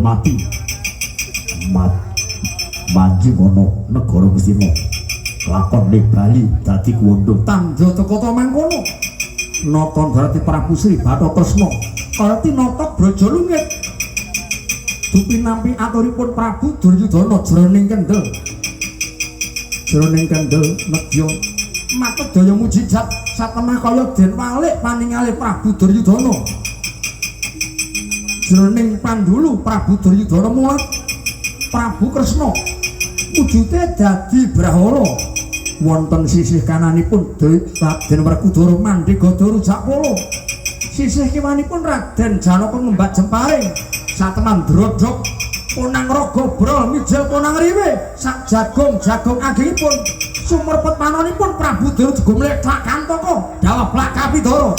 Mati. Mat manjing ana negara Ngastina. Lakon bali dadi kuwanda tandha teka mangkono. Nata Darati Prabu Sri Bathara Kresna kaya tinata braja lungit. Dupinampi aturipun Prabu Duryudana jroning kendel. Jroning kendel nedya matedaya mujijat satemah kaya den walik paningale Prabu Duryudana. Jroning pandulu Prabu Duryudana mulat Prabu Kresna wujute dadi Brahala. Wonten sisih kananipun Raden Werkudara Mandegada Rujakpolo. Sisih kiwanipun Raden Janaka ngembat jemparing. Sateman drodhok ponang raga brol mijil ponang riwe sak jagung-jagung agengipun sumerpet panonipun Prabu Durjana gumlethak kantaka dawah plak kapidara.